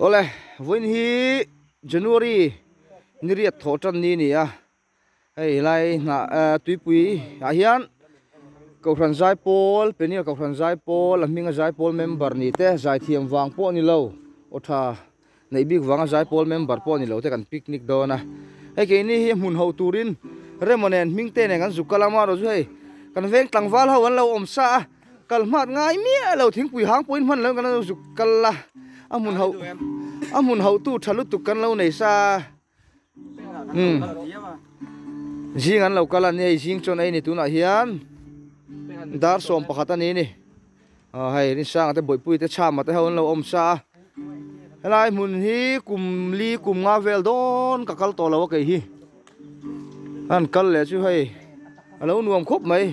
Awle, vawiin hi January ni riat thawh tan ni a ni a, hei helai hnah tuipui ah hian Kohhran Zaipawl, Peniel Kohhran Zaipawl a hminga Zaipawl member ni te zaithiam vang pawh a ni lo, aw tha neih bik vanga Zaipawl member pawh a ni lo te kan picnic dawn a, hei keini hi hmun ho turin Remo nen Hmingte nen kan zuk kal a, amaherawhchu hei kan veng tlangval ho an lo awm sa a. Kal hmat ngai miah lo thingpui hang pawhin hman lo kan lo zuk kal a, a hmun hauh a hmun hauhtu tha lutuk kan lo nei sa umm zing an lo kal a ni hei zing chuan ei ni tunah hian dar 11 a ni ni aw hei Rinsanga te Bawihpui te Chhama te ho an lo awm sa a helai hmun hi kum li kum nga vel dawn ka kal tawh lo a kei hi an kal leh chu hei a lo nuam khawp mai.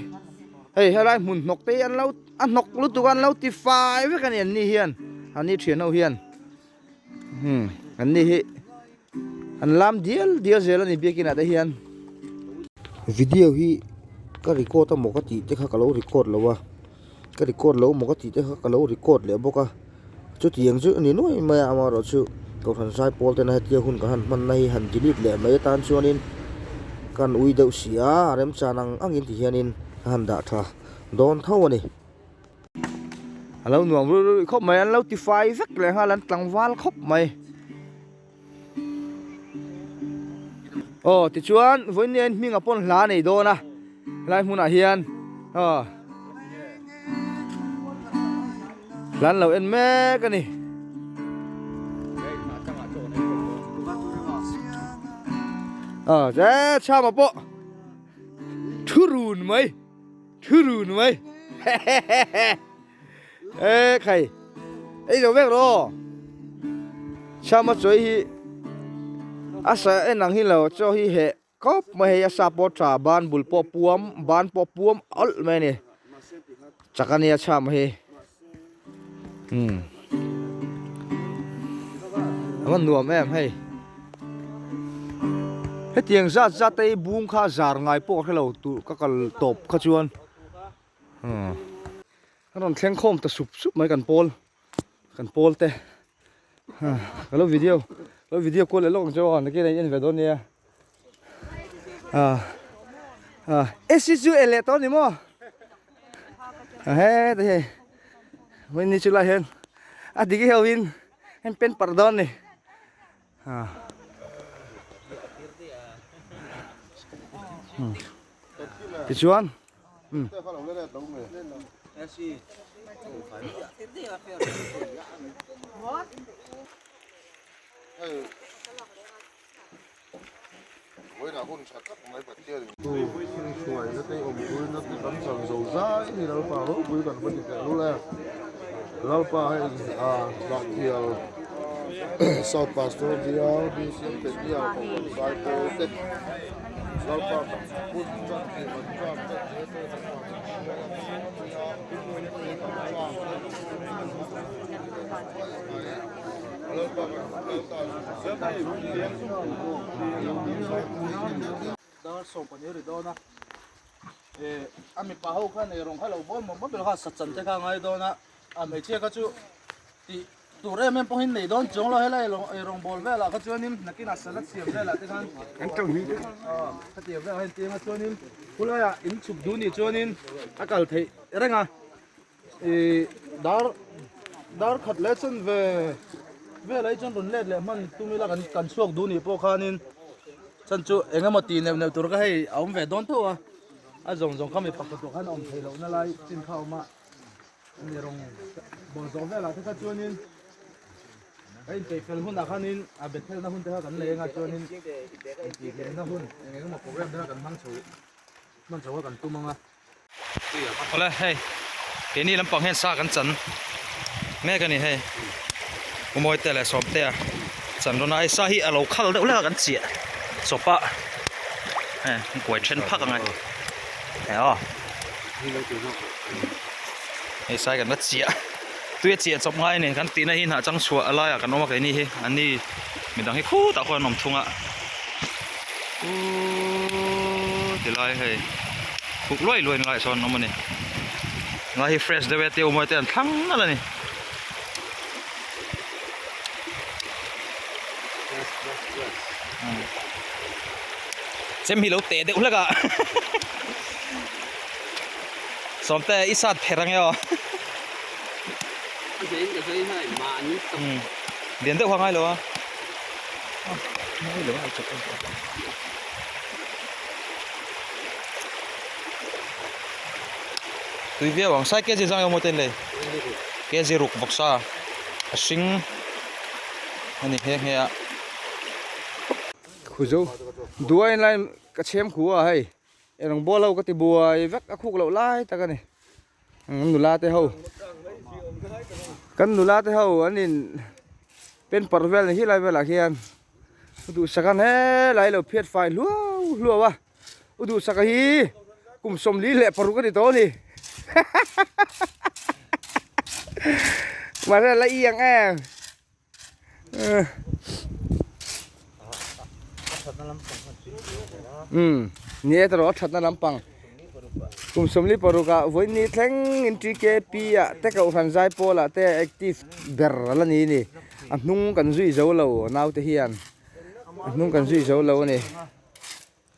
Hei helai hmun hnawk te hi an lo a hnawk lutuk a an lo ti fai vek a ni an ni hian an ni thian ho hian hmm an ni hi an lam dial dial zel a ni biakin ah te hian. Video hi ka record a maw ka tih te kha ka lo record lo a ka record lo maw ka tih te kha ka lo record leh bawk a chutiang chu a ni nuai mai a amaherawhchu kohhran zaipawl tena hetia hun kan han hman na hi han delete leh mai atan chuanin ka han ui deuh si a a remchan ang angin ti hianin ka han dah tha dawn tho a ni. A lo nuam ruih ruih khawp mai an lo ti fai vek leh nghal an tlangval khawp mai. Aw tichuan vawiin hian hming a pawn hla a nei dawn a helai hmunah hian aw hla an lo en mek a ni. Aw che chhama pawh thu run mai thu run mai hehehe. E khai ei zo vek rawh Chama chawi hi a sa en ang hi lo chaw hi heh khawp mai hei a sa pawh tha ban bul pawh puam ban pawh puam awlh mai a ni chak a nia Chama hi umm a va nuam em hei hetiang zat zat te hi bung kha zar ngai pawh ka hrelo tur ka kal tawp kha chuan. A rawn thleng khawm ta sup sup mai kan pawl kan pawl te ka lo video lo video kual leh lawk ang chu aw nakin a in en ve dawn nia AC chu e leh tawh a ni maw he te hei vawiin ni chu lai hian a dik hi ho in en pen parh dawn a ni. Tichuan South Pastor Bial BCM Peniel Kohhran Zaipawl te Lalpa kan hun tan tih an ṭam te hle te kan pa kan hruai a Lalpa kan Dar 12 ri dawn a eh a mipa ho khan eirawng kha lo bawl mawp mawp ilo kha sachan te kha a ngai dawn a a hmeichhia kha chu tih tur em em pawhin nei dawn chuang lo helai eirawng bawl velah kha chuanin nakinah salad siam velah te khan aw khatiang velah hian tianga chuanin khulaiah in chhuk duh nih chuanin a kal theih reng a. Ih dar dar khat leh chuan ve vel ai chuan rawn let leh hman tum ila kan kan chhuak duh nih pawh khanin chan chu eng emaw tih neuh neuh tur kha hei a awm ve dawn tho a a zawng zawng kha mi pakhat pawh khan a awm theih loh na lai chin kha a awm a ani rawng bawl zawh velah te kha chuanin a inpeih fel hunah khanin a bethel na hun te kha kan nei anga chuanin intihhlimna hun eng eng emaw program te kha kan hmang chho hman chho a kan tum ang a. Awle hei keini lampang hian sa kan chan mek a ni hei Umawi te leh Sawmte a chan rawn a hei sa hi a lo khal deuh hlek a kan chiah chawp a hei an kuai then phak ang e hei aw hei sai kan la chiah tui a chiah chawp ngai a ni kan tihna hi hnah chang chhuah a laiah kan awm a keini hi an ni midang hi khutah khuan an awm thung a uuuu tilai hei Kuk luai luai ngai sawn awm a ni. Ngai hi fresh deuh e tia umawi te an thlang nalh a ni. Chem hi lo teh deuh hlek a. Sawmte i sat pher ange aw. Lian deuh kha ngai lo a. Tui viau ang sai kg zang emaw te lei kg ruk vawksa a hring a ni nghe nghe a. Khuzo duain lai ka chhem khu a hei eng ball ho ka ti buai vek a khuk loh lai tak a ni nula te ho kan nula te ho an in pen par vel ni hi lai velah khian u duhsak an helai lo phiat fai hluau hluau a. U Duhsaka hi kum 46 a ni tawh a ni. Mahse la i ang em. Um, ni e tawh a thatna lampang. Kum 46 ah vawiin ni thleng in TKP ah te kohhran zaipawl ah te active ber a la ni a ni. A hnung kan zui zo lo naute hian. A hnung kan zui zo lo a ni.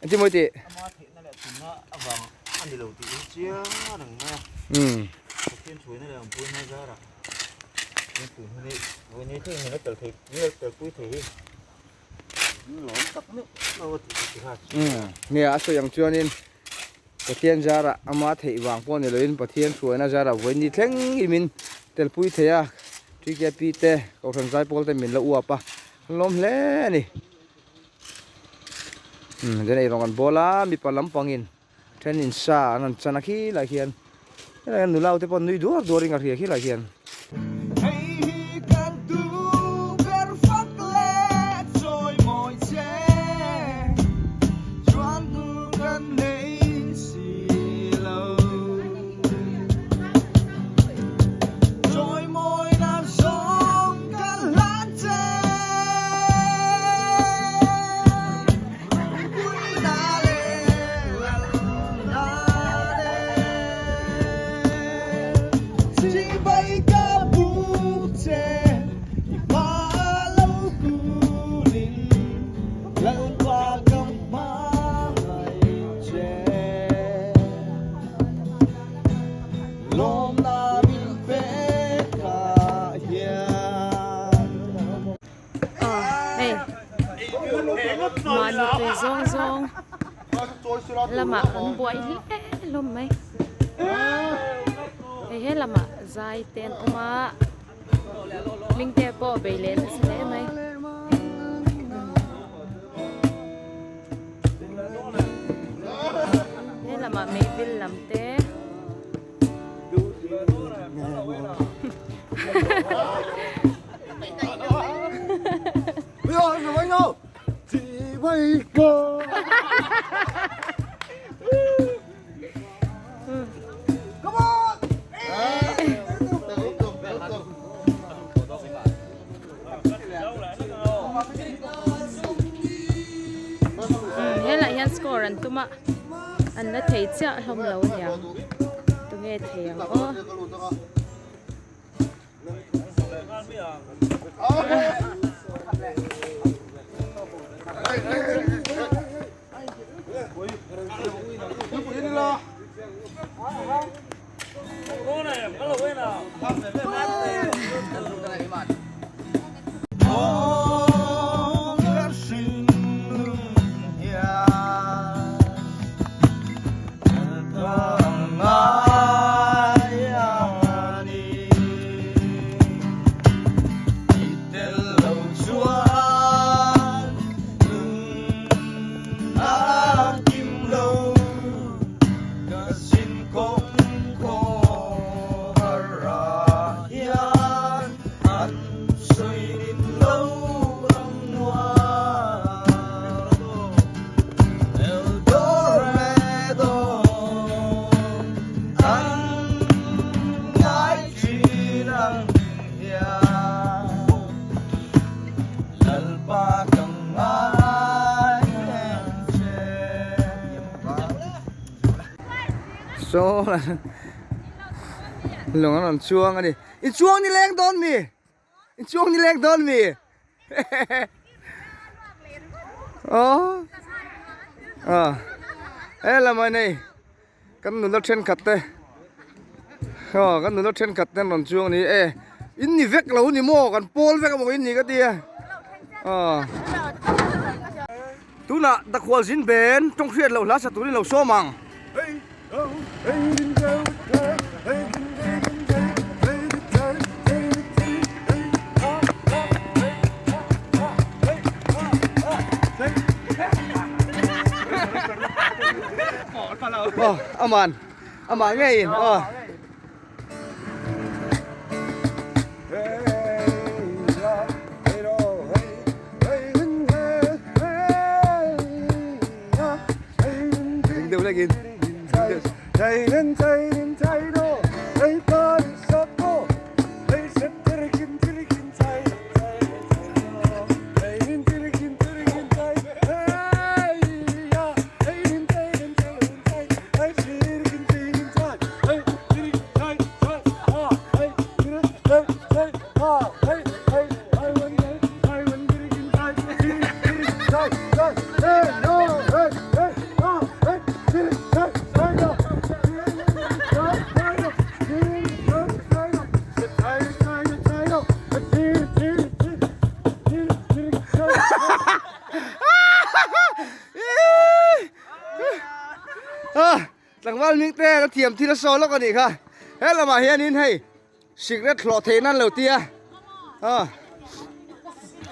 Engtin mawi tih? Ama theihna leh thunna avang a ni lo tih hi chiang reng mai a. Pathian thuaina leh awmpuina zarah he tun hun hi vawiin hi min la tel thei, min la telpui thei hi min lawm tak meuh meuh a tih chu kha. Nia a sawi ang chuanin Pathian zarah ama theih vang pawh ni loin Pathian hruaina zarah vawiin ni thleng i min telpui thei a, TKP te, Kohhran Zaipawl te min la uap a, an lawm hle a ni. Umm chuan eirawng an bawl a mipa lampangin then in sa an rawn chan a khilai khian helai hian nula te pawh an nui duar duar in ka hria khilai khian. Hei mahni tui zawng zawng lamah an buai hle hlawm mai hei he lamah zai te an awm a hming te pawh bei leh nasa hle mai. He lamah meivil lam te. Helai hian score an tum a an la thei chiah hlawm lo aniang tunge thei ang aw. Saw lawng an rawn chuang a ni i chuang ni leng dawn mi i chuang ni leng dawn mi. Aw ah helamah nei kan nula thenkhat te aw kan nula thenkhat te an rawn chuang a ni e in ni vek lo ni maw kan pawl vek amaw in ni ka tia aw tunah dakhual zin ben tawng hriat loh hla sa turin lo sawm ang. Aw aman amah ngeiin aw. Ding deuh hlekin. Tlangval hming te ka thiam thil a saw lawk a nih kha he lamah hianin hei Sikret hlawh theih nan lo tia a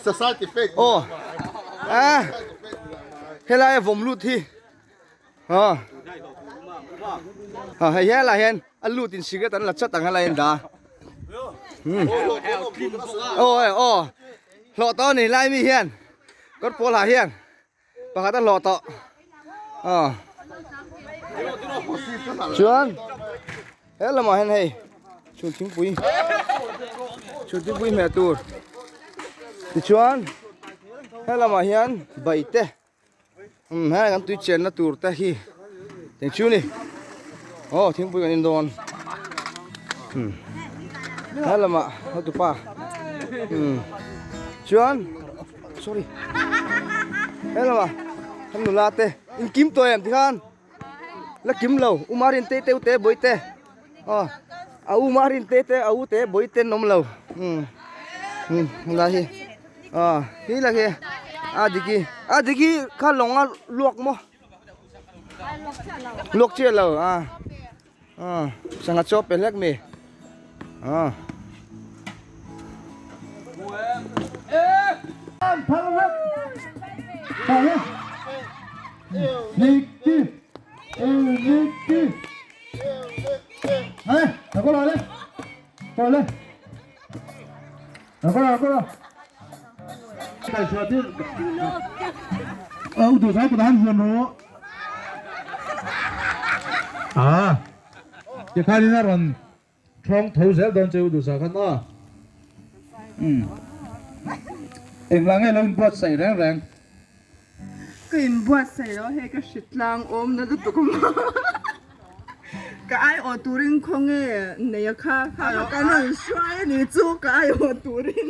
Society fake aw a helai a vawm lut hi a a hei helai hian a lut in sikret an la chat ang helai an dah aw aw hlawh tawh a ni lai mi hian kawr pawl ah hian Pakhat a hlawh tawh aw chuan he lamah hian hei chhun thingpui chhun thingpui hmeh tur tichuan he lamah hian bai te umm heng kan tui chenna tur te hi eng chu ni aw thingpui kan in dawn umm he lamah hotupa umm chuan. Sorry. Hello à. Thằng nula te. In kim tôi em thì khan. La kim lo. Umarin te te te boi te. Ờ. A umarin te te a u te boi te nom lo. Ừ. Ừ, là hi. Ờ, hi là hi. A diki. A diki kha long a luak mo. Luak chia lo à. Ờ, sangha chaw pe hlek mi. Ờ. Tikhanin a rawn thawng tho zel dawn che u duhsah khan aw. Umm. Englah nge lo inbuatsaih reng reng? Ka inbuatsaih lo hei ka hre tlang awm na lutuk a maw. Ka aiawh turin khawnge neia kha kha kan rawn hruai a nih chu ka aiawh turin.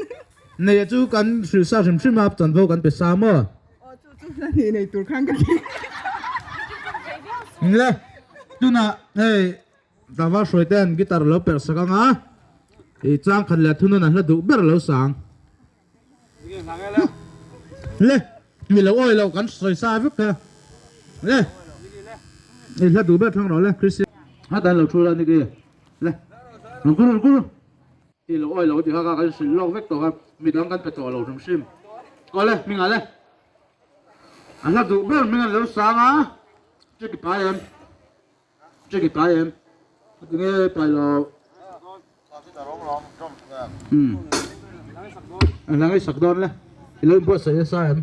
Neia chu kan hrilh sa hrim hrim a chanvo kan pe sa maw? Aw chu chu hla hnih nei tur khan ka ti. Le tunah hei tlangval hruai ten guitar lo perh sak anga i chang khat leh thunun a hla duh ber lo sang. Le mi lo awi lo kan sawi sa vek kha le i hla duh ber thlang rawh le Christian a tan lo thu la ni ki le rul kur rul kur i lo awi lo ti kha kan hrilh lawk vek tawh kha mi dang kan pe tawh lo hrim hrim aw le hming ah le a hla duh ber hming an lo sang a che ki pai em Che ki pai em? Tinge pai lo? Um. A hla ngai sak dawn le. I lo inbuatsaih nasa em?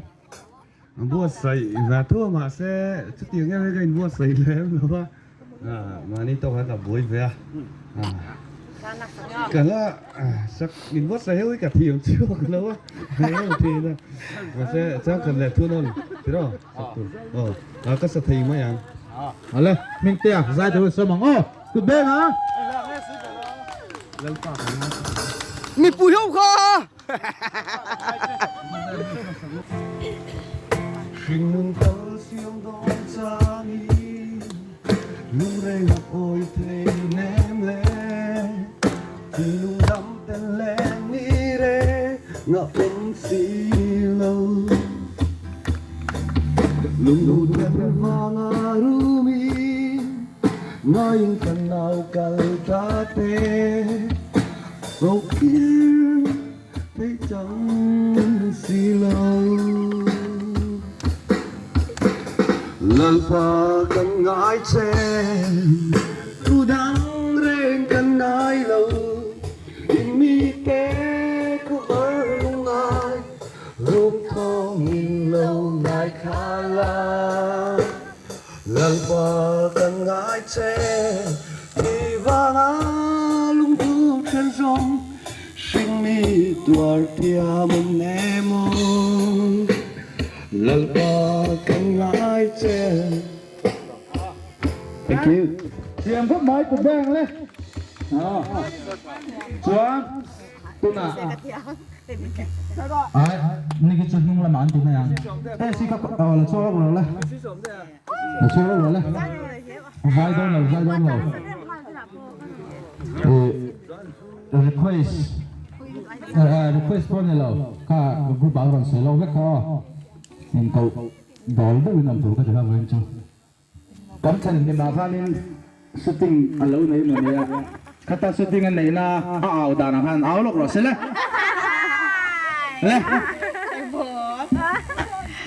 A buatsaih ve thu a mahse chutiang em em ka inbuatsaih lem lo a. Mahni tawk hian ka buai ve a. Ka la sak inbuatsaih ho hi ka thiam chhuak lo a. Hei ho thin a. Mahse changkhat leh thu nawn tiraw sak tur. Aw ka sa thei mai ang. Ale Hmingtea zai deuh in sawm ang aw kut beng a. Mipui ho kha. Hringnun kal siam dawn changin lungreng a pawi thei nem le. Thinlung dam ten leng ni reng a awm si lo. Lungduh ten vanga rumin ngaiin kan nau kal ta te. Rokir theih chang si lo. Lalpa kan ngai che, thu dang reng kan ngai lo. In mite khuvar lungngai, rum thawngin lo ngaithla la. Lalpa kan ngai che, thi vanga lungthu then zawng hringmi tuar thiam an em aw. Lalpa kan ngai che. Thank you. Siam khawp mai ku beng le. Chuan tunah ai ni khi chu hnung lamah an ti mai ang. Hei si kha aw la chhuak lo le. La chhuak lo le. Vai dawn lo vai dawn lo. Request request pawh ni lo kha group ah rawn sawi lo vek kha aw. In koh dawl deuhin awm tur ka ti kha vawiin chu. Kan thlen hlimah khanin shooting a lo nei maw nia, khata shooting a neihna a au dan ang khan au lawk rawh se le. Le.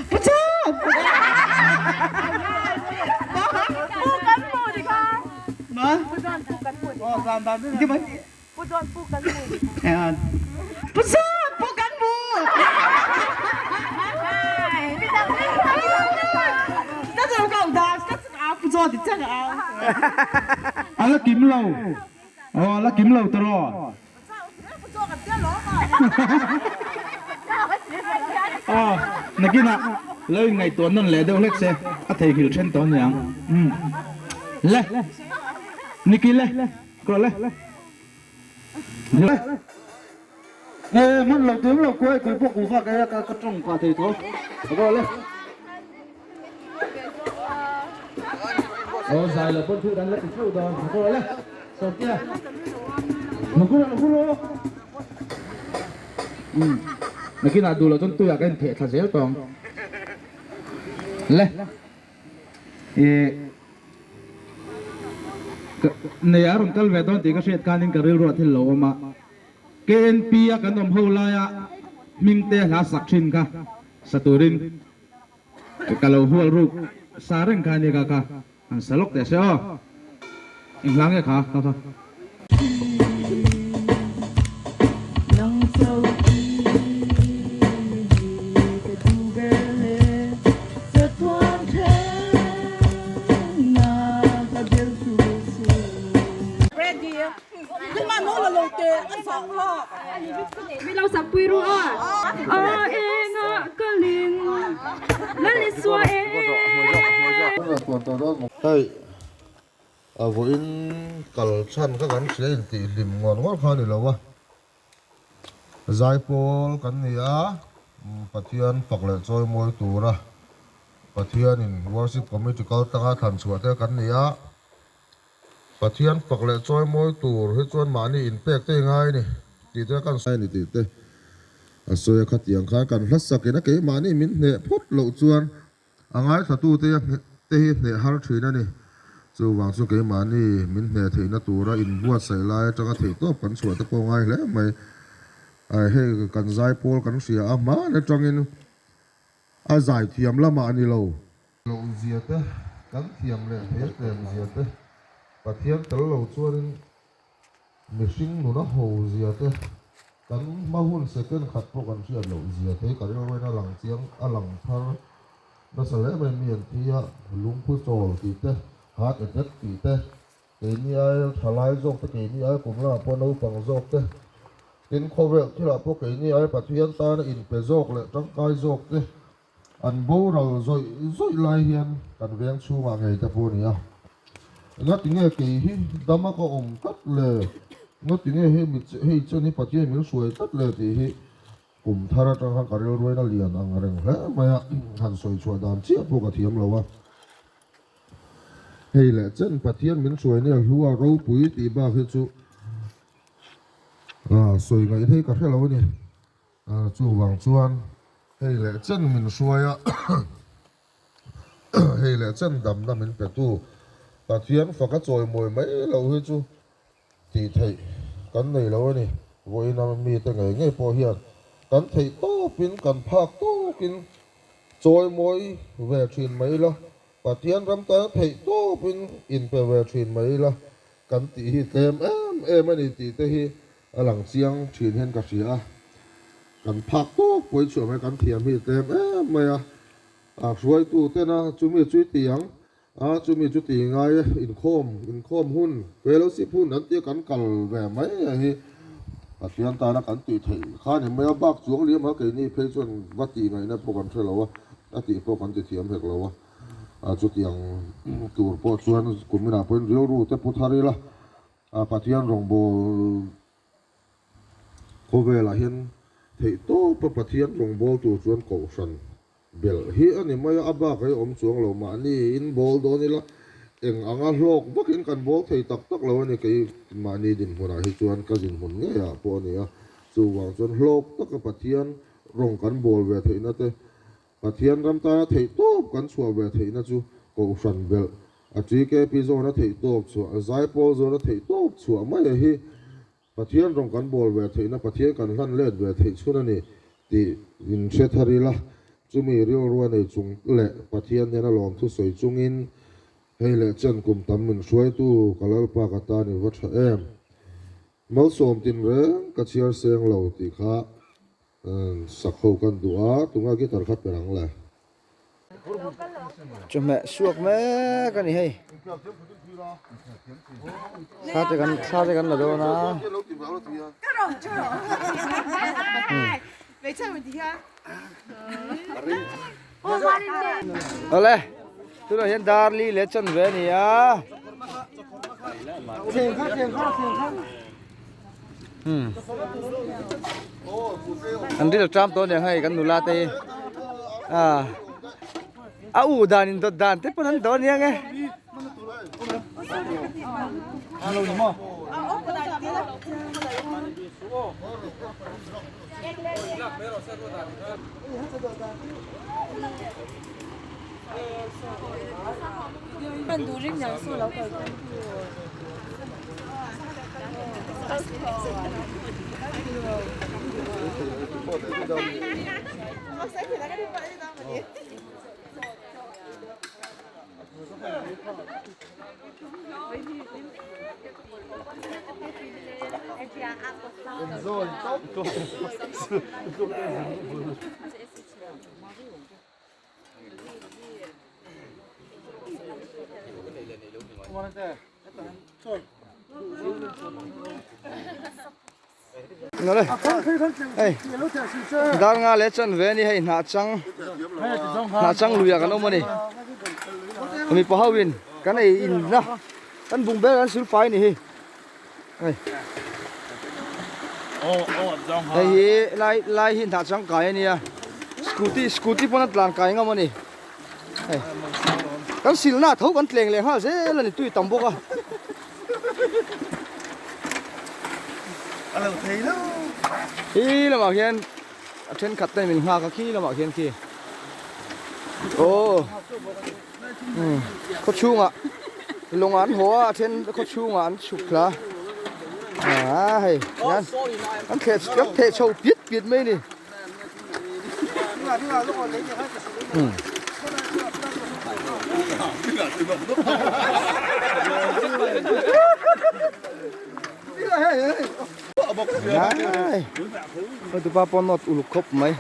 Pu John, pu kan mu. A la kim lo. Aw a la kim lo tawh. Aw nakinah lo inngaihtuah nawn leh deuh hlek se a theihnghilh then tawh aniang. Umm le Niki le kawh le. E hman lo tum lo kuai kui pawh kuhva ka ka ka tawng pah thei tho aw le aw zai lo pawn thil kan la ti theuh dawn aw le sawmtea nukura nukuro um nakinah duh loh chuan tuiah ka intheh thla zel tawng le e Nei a rawn kal ve dawn tih ka hriat khanin ka rilru a thil lo awm a, KNP a kan awm ho laia hming te hla sak thin kha sa turin ka lo hual ruk sa reng kha a ni ka kha han sa lawk teh se aw, eng hla nge kha kha kha. A vawiin kal chhan kha kan hria intih hlim ngawt ngawt kha a ni lo a, zaipawl kan ni a, Pathian fak leh chawi mawi tura Pathianin Worship Committee kal tanga thlan chhuah te kan ni a, Pathian fak leh chawi mawi tur hi chuan mahni inpek te i ngai a ni tih te kan sawi a ni tih te a sawi a, khatiang khan kan hlasakin a keimahni min hneh phawt loh chuan A ngaithlatute te hi hneh har thin a ni. Chuvang chu keimahni min hneh theihna tura inbuatsaih lai atanga theihtawp kan chhuah te pawh ngai hle mai. Hei kan zaipawl kan hria a, hman atangin a zaithiam lamah a ni lo. Loh zia te, kan thiam leh thei tlem zia te, Pathian tel lo chuanin Mihring nuna ho zia te, kan hma hun second khat pawh kan hriat loh zia te hi ka rilruin a lang chiang, a lang thar nasa hle mai. Mi an thi a, lungphu chawl tih te, heart attack tih te, keini ai thalai zawk te, keini ai kum lamah pawh naupang zawk te, tin khawvel thilah pawh keini ai Pathian tana inpe zawk leh tangkai zawk te An boral zawih zawih lai hian kan veng chhungah ngei te pawh a ni a. Ngatinge kei hi dama ka awm tlat le? Ngatinge hei mi hei chuan hi Pathian min hruai tlat le tih hi Kum thar atang khan ka rilruaina lian ang reng hle mai a, han sawi chhuah dan chiah pawh ka thiam lo a. Hei leh chen Pathian min hruaina hlua ropui tih bak hi chu sawi ngaih hei ka hre lo a ni. Chuvang chuan hei leh chen min hruai a, hei leh chen damna min petu Pathian faka chawimawi mai lo hi chu Tih theih kan nei lo a ni. Vawiina mite ngei ngei pawh hian kan theih tawpin kan phak tawkin chawimawi ve thin mai ila, Pathian ram tana theih tawpin inpe ve thin mai ila kan tih hi tlem em em a ni tih te hi a lang chiang thin hian ka hria a. Kan phak tawk pawi chhuah mai kan thiam hi tlem em mai a, a hruaitu tena chumi chu i ti ang A chumi chu ti ngai e, inkhawm, inkhawm hun, fellowship hun an tia kan kal ve mai a hi Pathian tana kan tih theih kha ni mai a, bak chuang liam a keini phei chuan va tih ngaihna pawh kan hre lo a, a tih pawh kan ti thiam hek lo a, a chutiang tur pawh chuan kuminah pawhin rilru te pu thar ila, a Pathian rawngbawl Khawvelah hian theih tawpa Pathian rawngbawl tur chuan kohhran belh hi a ni mai a, a bak hi awm chuang lo mahni in bawl dawn ila eng anga hlawk vakin kan bawl thei tak tak lo a ni kei mahni dinhmunah hi chuan ka dinhmun ngeiah pawh a ni a, chuvang chuan hlawk taka Pathian rawng kan bawl ve theihna te Pathian ram tana theih tawp kan chhuah ve theihna chu Kohhran belh a TKP zawna theih tawp chhuah, Zaipawl zawna theih tawp chhuah mai a hi Pathian rawng kan bawl ve theihna, Pathian kan hlan let ve theih chhun a ni tih in hre thar ila, chumi rilrua nei chung leh Pathian nena lawmthu sawi chungin hei leh chen kum tam min hruaitu ka Lalpa ka tan i va tha em. Malsawm tinreng ka chhiar seng lo tih kha Sak ho kan duh a, tunga guitar kha per ang le. Chawhmeh suak mek a ni hei. Thla te kan thla te kan la dawn a. Awle tunah hian dar li leh chanve a ni a. An ril tram tawh aniang hei kan nula te hi ah a u dan in dawt dan te pawn an dawh aniang e. Hei dar nga leh chan ve a ni hei hnah chang hnah chang luiah kan awm a ni mipa ho in kan ei in na kan bung ber an sil fai a ni hi hei hei hi lai lai hi hnah chang kai a nia scooty scooty pawn a tlan kai ngam a ni. Hei kan silna tho kan tleng leh nghal zel a ni tui tam bawk a. Khi lamah khian a thenkhat te min nghak a khi lamah khian khi aw khaw chhungah lawng an haw a a then khaw chhungah an chhuk thla a hei hian an thleh an theh chho piat piat mai a ni. Hotupa pawh nawt uluk khawp mai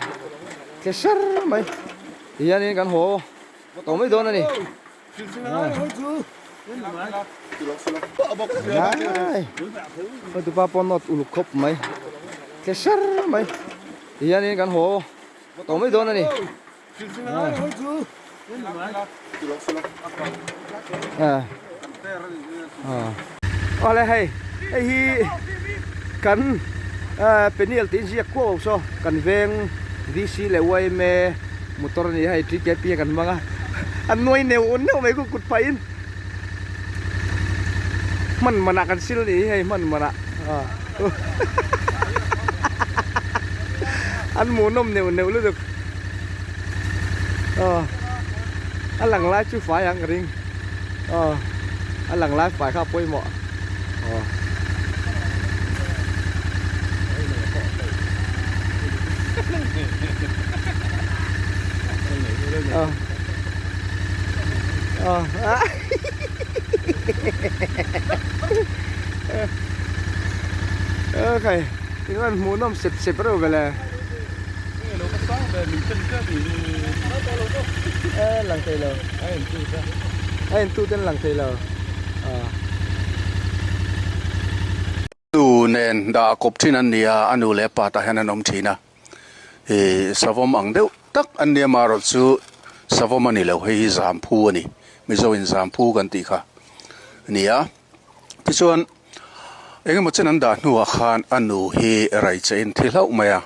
tle ser mai tihianin kan haw tawh mai dawn a ni. Hotupa pawh nawt uluk khawp mai tle ser mai tihianin kan haw tawh mai dawn a ni. Awle hei hei hi kan. Peniel tih inziak kuau saw kan veng VC leh yma motor a ni a hei TKP a kan hmang a an nuai neuh neuh mai khu kut phahin hman manah kan sil a ni hi hei hman manah an hmuhnawm neuh neuh lutuk aw a lang lai chu fai ang ka ring aw a lang lai fai kha a pawimawh aw. Aw aw okay in rawn hmuhnawm sep sep reuh vele. E lang thei lo a en tu ten lang thei lo Nu nen dah kawp thin an ni a, a nu leh a pa tah hian an awm thin a, ih savawm ang deuh tak an nia marawh chu savawm a ni lo, hei hi zamphu a ni, Mizo in zamphu kan tih kha a ni a, tichuan engemaw chen an dah hnuah khan a nu hi raicheh in thi hlauh mai a.